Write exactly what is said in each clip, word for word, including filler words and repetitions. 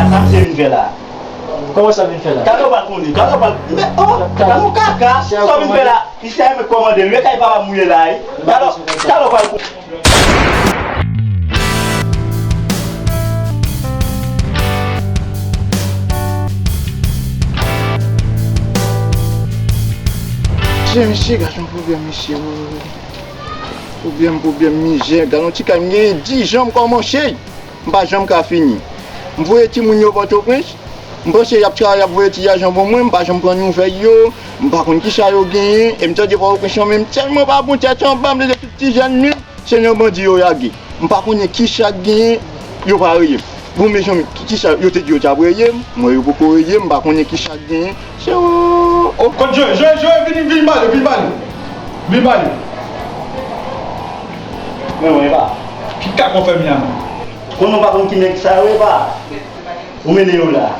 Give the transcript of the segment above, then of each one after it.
Sa misye vin fè la? Kòman sa vin fè la? Talè w pral konnen. Talè w pral. Men, oh, nan yon kaka, sa w vin fè la? Misye a menm kòmande l. Wi, kay papa m ou ye la, wi. Talè, talè w pral konnen. Mesye, mesye, gad yon pwoblèm, mesye, wi, wi, wi. Pwoblèm, pwoblèm, mizè. Gad yon ti kay, m gen dis jan m kòmanse. M pa janm ka fini. M voye timoun yo Pòtoprens. M panse y ap travay, y ap voye ti lajan pou mwen. M pa janm pran nouvèl yo. M pa konn kisa yo genyen. E m tande Pòtoprens lan menm tèlman pa bon, tèt anba, m tande tout ti jèn menm. Se nan bandi yo lage. M pa konnen kisa k genyen, yo pa rele m. Bon, mezanmi, ki, kisa yo te di yo t ap rele m? Mwen, yo poko rele m, m pa konnen kisa k genyen. Se o, o. Kot Joe, Joe, Joe, vini, vini pale, vini pale. Vini pale. Mwen, mwen, pa. Ki kaka w fè m ya, menm? Konnen w pa konn ki nèg sa yo, e pa? Ou mennen yo la.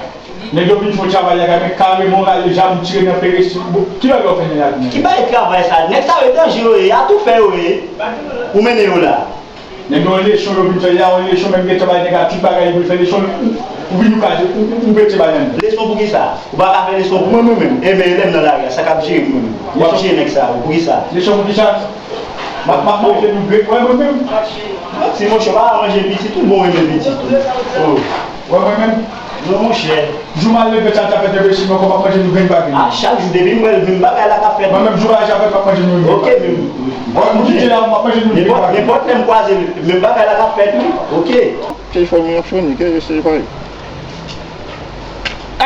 Nèg yo vin fè yon travay la, men kareman w rale zam, ou tire nan peresi. Bon, ki bagay w fè nèg la vin? Ki bagay travay sa? Nèg sa yo etranje yo ye, atoufè yo ye. Ou mennen yo la. Nèg yo yon leson yo vin fè la, yon leson menm gentan bay nèg la tout bagay, yo vin fè leson, ou, ou vin ou ka, ou, ou, ou mete bay nèg. Leson pou kisa? Ou pa ka fè leson pou mwen, mwen menm? Enben, lè m nan lari a, sa k ap jere m mwen menm? W ap jere nèg sa yo, pou kisa? Leson pou kisa? M ap, m ap manje nou grek, wè mwen menm. Ti monchè, pa manje pitit ou, bon renmen pitit ou. Oh. Wè mwen menm. Non, monchè. Jou m al leve, sa t ap fèt, enbesil, mwen konn m ap manje nou grenn pa grenn. A, chak jou, depi m wè l, menm bagay la k ap fèt. Mwen menm, jou bagay sa fèt, m ap manje nou grenn pa grenn. Ok, menm. Bon, nou kite la, m ap manje nou grenn pa grenn. Nenpòt, nenpòt lè m kwaze l, menm bagay la k ap fèt, wi. Ok. Telefòn mwen ap sonnen, ke se pa.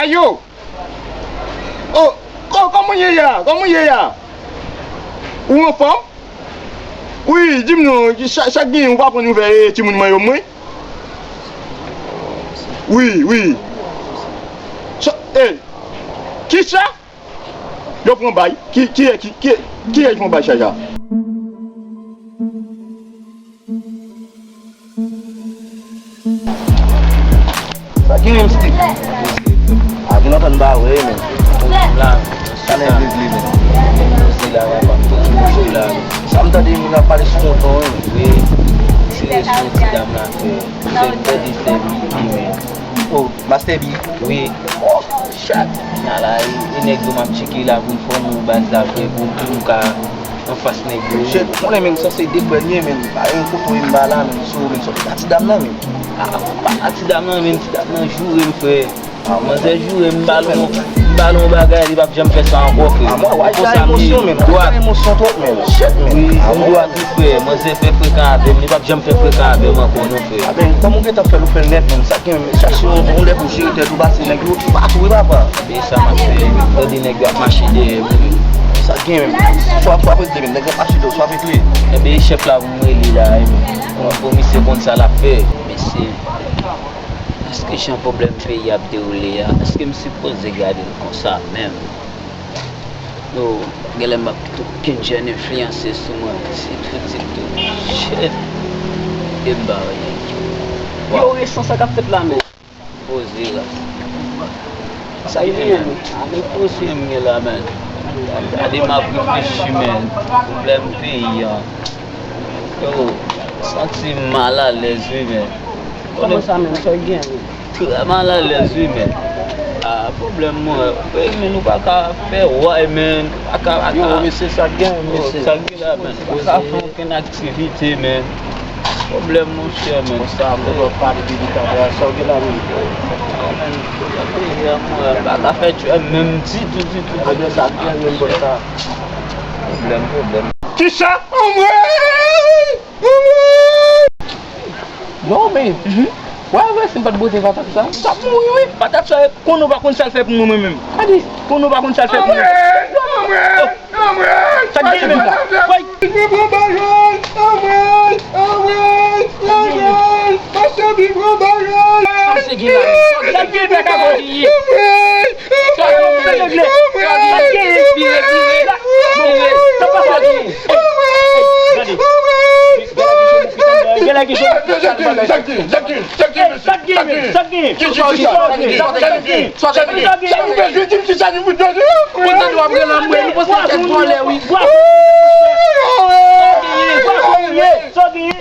Ayo! Oh, oh, kòman w ye a? Kòman w ye a? Ou anfòm? Wi, di m non, sa, sa k genyen, ou pa pran nouvèl, eh, timoun mwen yo, mwen? Wi, wi. Sa, eh, kisa? Yo pran bay? Ki, ki, ki, ki, kiyès pran bay sa, sa? Sa gen menm, Steve? A, gen lontan n pa wè, men. Sa nèg regle, men. Sa m tande moun ap pale sou tonton, wi. Wi, se sou ti dam la, fè. Fè, fè disèvi, men. Oh, Master B. Wi. Oh, chat. Ala, e, e nèg yo m ap tcheke la pou m fòme yon baz la, frè, pou, pou m ka anfas nèg yo. Shit, konnen menm sanse de brèd ye, menm pa yon koto e m ba la, menm sou, menm sòti pa ti dam nan, menm. A, pa, pa ti dam nan, menm ti dam nan joure m, frè. Manzè joure m, m ba l yon, m ba l yon bagay, li p ap janm fè sa ankò, frè. Konsa m ye, dwat. Wi, m dwat, wi, frè. Manzè fè frekan avè m, li p ap janm fè frekan avè m ankò, non, frè. Kòman w gentan fè l, ou fè l nèt, menm sa k gen, menm chache yon, yon lè pou jere tèt ou, pase nèg yo, pa tou, wi, papa. Ebyen, sa m ap fè, tande nèg yo ap mache dèyè m, wi. Sa gen, swa, swa regle, men nèg yo ap mache dèyè w, swa regle. Ebyen, e chèf la pou m rele la, wi, men. Bon, misye konn sa l ap fè. Mesye, èske jan pwoblèm peyi a ap dewoule a, èske m sipoze gade l konsa menm? No, genlè m ap kite okenn jèn enfliyanse sou mwen, sitou, sitou, shit, e m pa wè nèg yo. Yo, resan sa k ap fèt la, men. Poze la. Sa ki gen, men? A, men poze m gen la, men. Gade m ap reflechi, men. Pwoblèm peyi a. Yo, santi m malalèz, wi, men. Kòman sa, men? Sa w gen, men? Trè malalèz, wi, men. A, pwoblèm mwen, wi, men nou pa ka fè way, men. Pa ka, pa ka. Yo, mesye, sa k gen, mesye? Sa k gen la, men? Pa ka fè okenn aktivite, men. Pwoblèm, monchè, men. Konsa, moun yo pale de li talè a, sa w gen la menm? Men, peyi a, mwen, pa ka fè djòb menm ditou, ditou. Ebyen, sa k gen menm konsa? Pwoblèm, pwoblèm. Kisa? Anmwey! Anmwey! Non, men. Wè, wè, si m pa t bwote patat sa, m t ap mouri, wi. Patat sa, konnen w pa konn sa l fè pou mwen, mwen menm. Gade, konnen w pa konn sa l fè pou mwen. Anmwey! Anmwey! Sa k genyen menm la? Woy! Mwen pran bagay! Anmwey! Anmwey! Anmwey! Master B pran bagay! Sa misye gen la menm? Sa k genyen pè ka gòdiye? Anmwey! Sa k genyen? Sa k genyen? Sa k genyen? Vire, vire la. Vire. Sa pa sa k genyen? Gade. Gade ki jan mou pitan bagay. Gade ki jan. Sa k genyen? Sa k genyen? Sa k genyen? Sa k genyen? Sa k genyen? Sa k genyen? Sa k genyen? Sa k genyen? Sa k genyen? Sa k genyen? Sa k genyen? Sa k genyen? Konn tande w ap rele anmwey, nou panse w kèk vòlè, wi. Sa w genyen? Sa w genyen?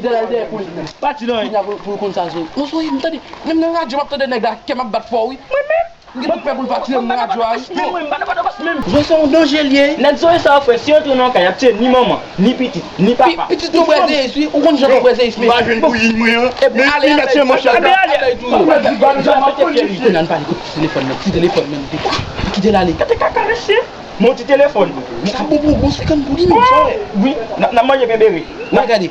kite l al dèyè pou li. Pa di l anyen. Kounye a pou, pou l konn sa, Zoe. Mwen, Zoe, m tande, menm nan radyo, m ap tande nèg la, kè m ap bat fò, wi. Mwen menm? M gen tout pè pou l pa tire m nan radyo a, wi. Mwen, mwen pa nan Pòtoprens menm. Zoe, se yon danje l ye. Nèg Zoe sa yo, frè, si yo antre nan yon kay, y ap tiye ni manman, ni pitit, ni papa. Pitit yo prèzeyis, wi. Ou konn jan yo prèzeyis, mesye. M pa jwenn bouyi mwen an. Epi men, ale, men, ale, men, ale, ale, ale, tou. Kounye a n pale, kout ti telefòn nan, ti telefòn nan, kite l ale. Gade kaka, mesye. Mon ti telefòn. Sa bon pou bon senkant goud, wi, men sa. Wi, n ap, n ap manje pen bere. Wè, gade.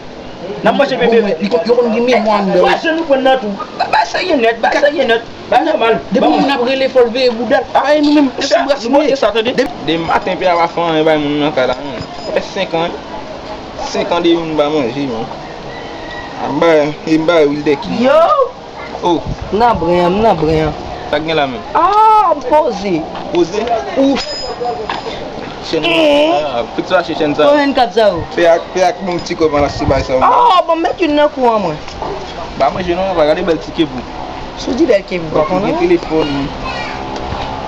N ap manje pen bere. Bon, li konn, yo konn gen memwa anndan. Wè, jan nou pran nan tou. Ba, ba serye nèt, ba serye nèt. Ba nòmal. Depi moun ap rele, fò l veye bouda l. Ay, nou menm, se yon bras nou ye. Depi maten, pè a pa fè anyen bay moun nan kay la, non. Sa fè senk an, wi. Senk an depi m pa manje, man. A bay, e m bay Wildekin. Yo! Oh. M nan bren an, m nan bren an. Sa k gen la menm? Ah, m poze. Poze? Ouf. Chèn. Ah, kote w achte chèn sa? Konbyen kat sa yo? Pè ak, pè ak bon ti kòb an la se bay sa yo. Oh, bon, m met youn nan kou an mwen. Pa manje non, pa gade bèl ti kebou. Si w di bèl kebou, pa konnen. Gen telefòn.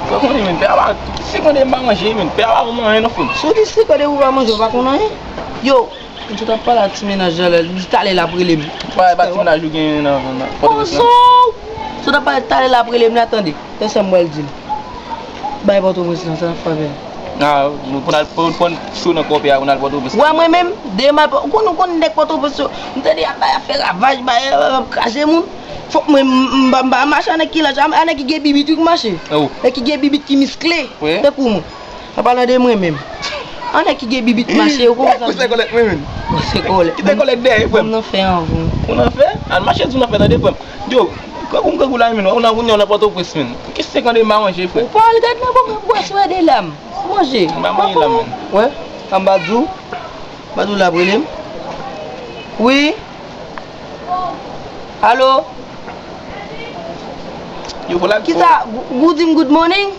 Pa konnen menm, pè a pa, se konnen m pa manje menm, pè a pa ban m anyen non frè m. Si w di se konnen ou pa manje, ou pa konnen anyen. Yo, m sot ap pale ak ti mennaj la, li talè l ap rele m. Pale pa ti mennaj ou gen nan, nan, nan Pòtoprens lan. Bonjou! Sot ap pale talè l ap rele m la, tande. Tande sa m pral di l. Bay Pòtoprens lan, sa n ap fè avè l. Ah, pou n al, pou, pou n cho nan kòpè a, pou n al Pòtoprens. Wè mwen menm, demen, ou konn, ou konn nèg Pòtoprens yo. M tande y ap bay, y ap fè ravaj, bay, y ap kraze moun. Fòk mwen, m, m, m, m mache a nèg ki laj, a nèg ki gen bibit wi k mache. Oh. Nèg ki gen bibit ki miskle. Wi. Tankou mwen. An palan de mwen menm. An nèg ki gen bibit mache, ou konn sa. Pase kòlèt mwen menm. Pase kòlèt. Kite kòlèt dèyè, frè m. Ou nan fè an, frè m. Ou nan fè? Al mache di w nan fè tande, frè m. Yo, kangou m kangou la, men, ou nan, ou nan Pòtoprens, men. Ki senk an de m pa manje, frè. Ou pa al gad nan bon, men bwè sou de lam. Manje. M pa manje la, men. Wè, an ba di w. Ba di w la, brele m. Wi. Alo? Yo, vwala. Kisa? Ou, ou di m good morning?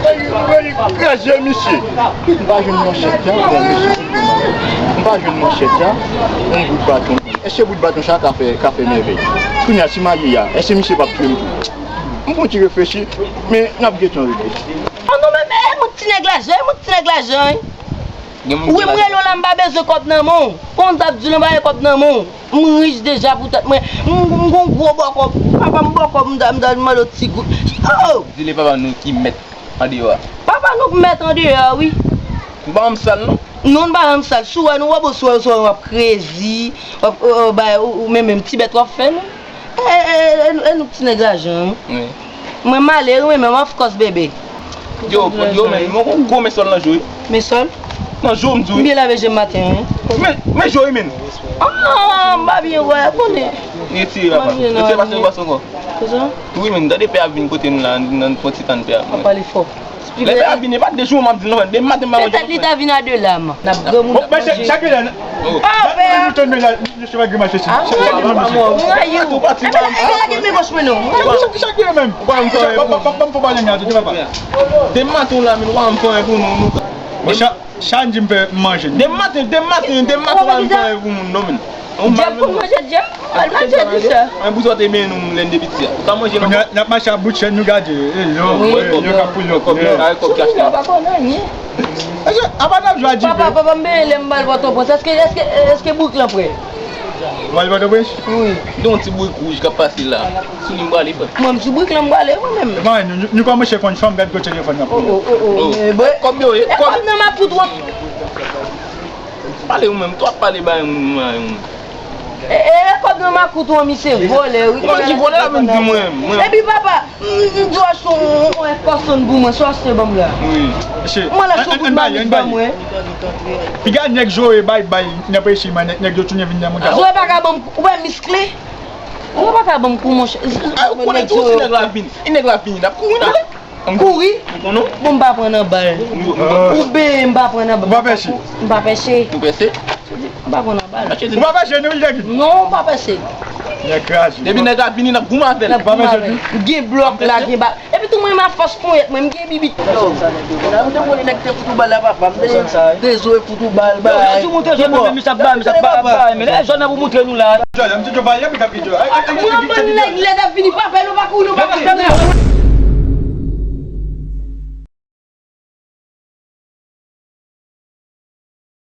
Ey, ey, kraze misye. M pa jwenn manchèt la, bon, mesye. M pa jwenn manchèt la, yon bout baton. Èske bout baton sa ka fè, ka fè mèvèy? Kounye a, si m ale a, èske misye p ap touye m tou? M fon ti reflechi, men n ap gentan regle. Ah non, men, men, e mwen ti nèg lajan, e mwen ti nèg lajan, wi. Wi, m rele w la, m pa bezwen kòb nan men w. Konn sa ap di w la, m pa gen kòb nan men w. M rich deja pou tèt mwen. M, m gon gwo bòkò. Papa m bòkò, m ta, m ta mande w ti goud. Oh! Di li papa nou ki mèt andeyò a. Papa nou k mèt andeyò a, wi. Nou pa janm sal, non? Non, nou pa janm sal. Si w wè nou, w ap, si w wè, si w wè w ap krezi, w ap, w, w, bay, ou, ou menm, menm ti bèt w ap fè nou. E, e, e, e nou k ti nèg lajan, wi. Wi. Mwen malere, wi, men m of course, bebe. Yo, yo, men, mwen gon gwo men sòl nan je w, wi. Men sòl? Nan je w, m di w, wi. M byen lave je m maten, wi. Men, men je w, wi, men. Ah, m pa byen wè, konnen. Retire, papa. Retire, pase yon bòs ankò. Konsa? Wi, men, tande pè a vin kote nou la, nan fon ti tann pè a. Pa pale fò. Lè pè a vini, e pa de jou m ap di l non, frè m. Demen maten m pa manje. Petèt li ta vin a de lam. N ap granmoun ap manje. Chak lè. Oh, pè a. Mesye pa grimas mesye. Ah, chak lè. Ou rayi ou. Epi, epi, lage men bòs mwen non. Chak lè menm. Ou pa m fè anyen pou nou. Demen maten la, men ou pa m fè anyen pou nou. Bon, cha-, Chann di m fè manje. Demen maten, demen maten, demen maten ou pa m fè anyen pou moun non, men. Dyab konn manje dyab. Al manje di sa. Mwen bouzote men nou lè n te piti a. Ou ka manje nan. N ap mache ap bout chèn nou gade. E yo, e yo k ap pou yo. Kòb yo, kòb ki achte. Ou pa konn anyen. Apa n ap jwe a dife? Papa, papa m benyen lè m al Pòtoprens. Èske, èske, èske bourik lan prè? Ou al Pòtoprens? Wi. Gen yon ti bourik wouj k ap pase la. Sou li m prale, frè. Mwen, m sou bourik lan m prale, mwen menm. Mwen, nou, nou kòmanse konn fanm gad kote telefòn nan. Oh, oh, oh, oh. Kòb yo ye, e kòb. Kòb nan makout ou. Pale ou menm, twòp pale bay moun, bay moun. E, e, e kòb nan makout ou an, misye vòlè, wi. Mwen ki vòlè la, menm di mwen, mwen. Epi papa, m, m di w achte yon, yon Air Force One pou mwen, sa w achte ban m la. Wi. Mwen la, se yon bout mamit ban mwen. Piga nèg Joe bay, bay, nan peyi Chili, nèg, nèg yo tounen vin nan mondyal. Joe pa ka ban m, ou wè miskle? Joe pa ka ban m kou, monchè. A, ou konnen tou, si nèg la vini. E nèg la vini, n ap kouri, n ale. Kouri? Ou konnen? Bon, m pa pran nan bal. Ou benyen, m pa pran nan bal. Ou pa pèse? M pa pèse. Ou pèse? M pa pran nan bal. Ou pa pèse, non, Wildekin? Non, m pa pèse. Nèg kraze. Depi nèg la vini, n ap goumen avè l. N ap goumen avè l. Gen blòk la, gen ba-, epi tou mwen, m a fòs ponyèt mwen, m gen bibit. Ou te konnen nèg te fout ou bal la, papa. M te, te zo e fout ou bal, bay. Yo, yo di moutre zòn nan, men misye ap bay, misye ap bay, bay, men lè zòn nan pou moutre nou la. Jòl, m di Joe, bay, epi k ap pito. Ay, ay, ay, ay, ay, ay, nèg lè t ap vini, pa pè, nou pa kouri, nou pa pase.